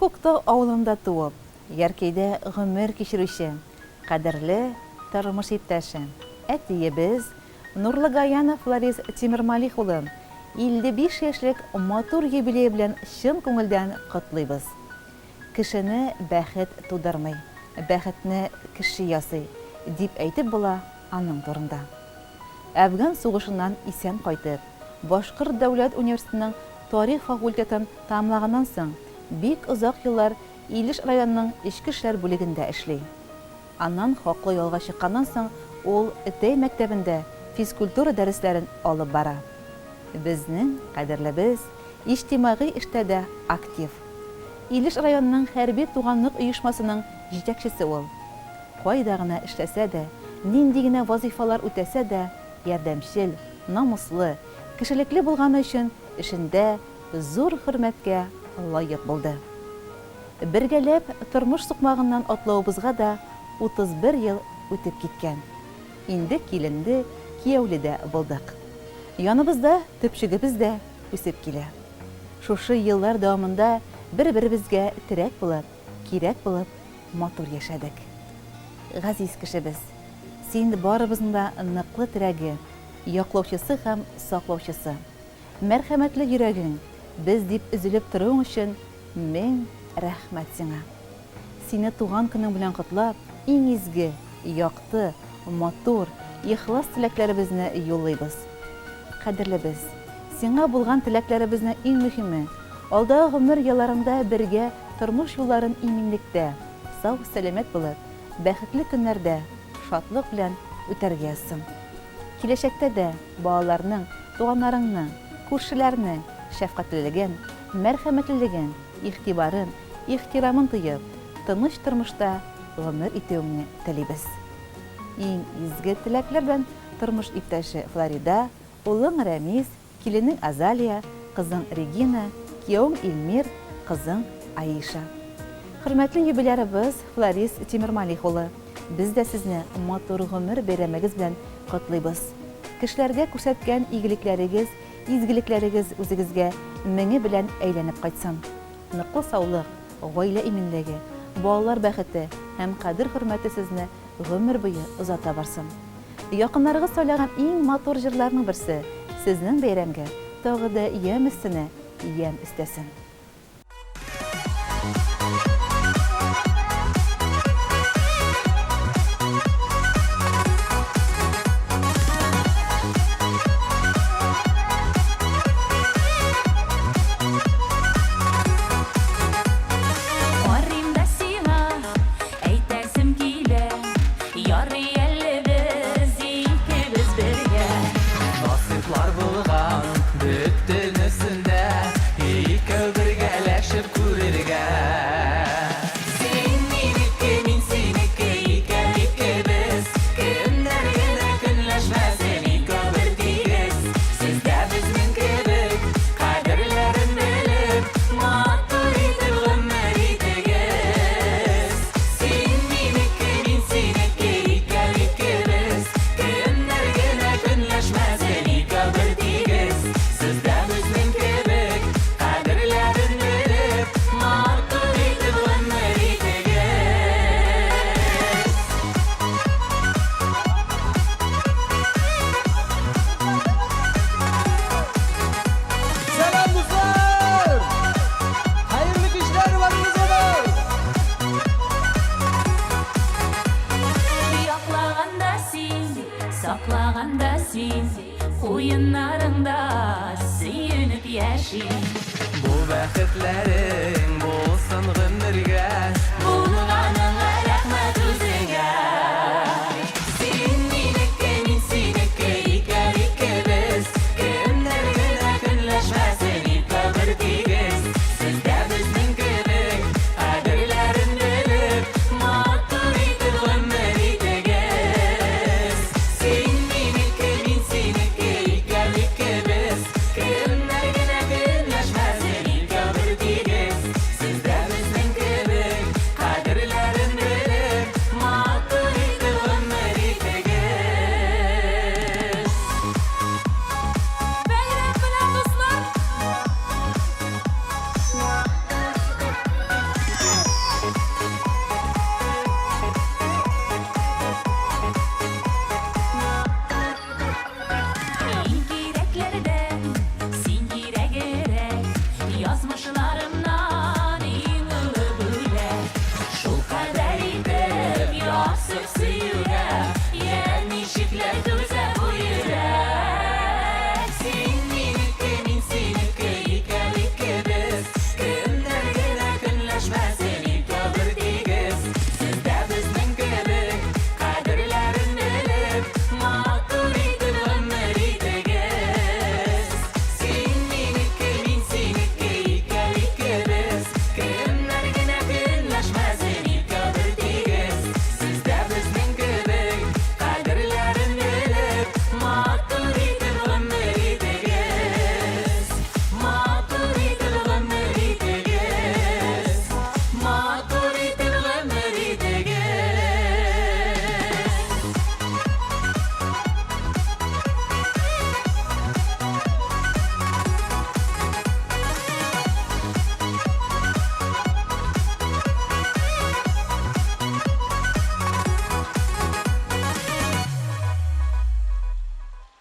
Күктау авылында туып, Яркәйдә гомер кичерүче кадерле тормыш иптәше, әтиебез Нурлыгаянов Фларис Тимермалих улын 55 яшьлек матур юбилее белән чын күңелдән котлыйбыз. Кешене бәхет тудырмый, бәхетне кеше ясый, дип әйтеп була аның турында. Әфган сугышыннан исән кайтып, Башкорт дәүләт университетының тарих факультетын тәмамлаганнан соң, бик озак еллар Илеш районының эчке эшләр бүлегендә эшли. Аннан хаклы ялга чыкканнан соң ул Өтәй мәктәбендә физкультура дәресләрен алып бара. Безнең кадерлебез иҗтимагый эштә дә актив. Илеш районының хәрби туганлык оешмасының җитәкчесе ул. Кайда гына эшләсә дә, нинди генә вазыйфалар үтәсә дә, ярдәмчел, намуслы, кешелекле булганы өчен эшендә зур хөрмәткә лаек булды. Бергәләп тормыш сукмагыннан атлавыбызга да 31 ел үтеп киткән. Инде киленле, кияүле дә булдык. Яныбызда төпчегебез дә үсеп килә. Шушы еллар дәвамында бер-беребезгә терәк булып, кирәк булып матур яшәдек. Газиз кешебез, син барыбызның да ныклы терәге, яклаучысы һәм саклаучысы. Мәрхәмәтле йөрәгең, без дип өзелеп торуың өчен мең рәхмәт сиңа. Сине туган көнең белән котлап, иң изге, якты, матур, ихлас теләкләребезне юллыйбыз. Кадерлебез, сиңа булган теләкләребезнең иң мөһиме, алдагы гомер елларыңда бергә тормыш юлларын иминлектә, сау-сәламәт булып, бәхетле көннәрдә шатлык белән үтәргә язсын. Киләчәктә дә балаларның, туганнарыңның, күршеләрнең шәфкатьлелеген, мәрхәмәтлелеген, игътибарын, ихтирамын тоеп, тыныч тормышта гомер итүеңне телибез. Иң изге теләкләр белән тормыш иптәше Флорида, улың Рәмис, Киленең Азалия, кызың Регина, киявең Илмир, кызың Аиша. Хөрмәтле юбилярыбыз Фларис Тимермалих улы, без дә сезне матур гомер бәйрәмегез белән котлыйбыз. Кешеләргә күрсәткән игелекләрегез, изгелекләрегез үзегезгә меңе белән әйләнеп кайтсын. Ныклы саулык, гаилә иминлеге, балалар бәхете һәм кадер-хөрмәте сезне гомер буе озата барсын. Якыннарыгыз сайлаган иң матур җырларның берсе сезнең бәйрәмгә тагы да ямь өстенә ямь өстәсен. Карыйм да сиңа, Әйтәсем килә, ярый әле без икебез бергә. Насыйплар булган бөтенесен дә икәү бергәләшеп күрергә. Син минеке, мин синеке, икәү икебез. Кемнәр генә көнләшмәсен, икәү бертигез. Сез дә безнең кебек, кадерләрен белеп, матур итеп гомер итегез. Син минеке, мин синеке, икәү икебез. Кемнәр генә көнләшмәсен, икәү бертигез. Сез дә безнең кебек, кадерләрен белеп, матур итеп гомер итегез. Сәлам, дуслар! Хәерле кичләр барыгызга да! Яклаганда син, саклаганда син, куеннарыңда сөенеп яшим. Бу бәхетләрең булсын гомергә.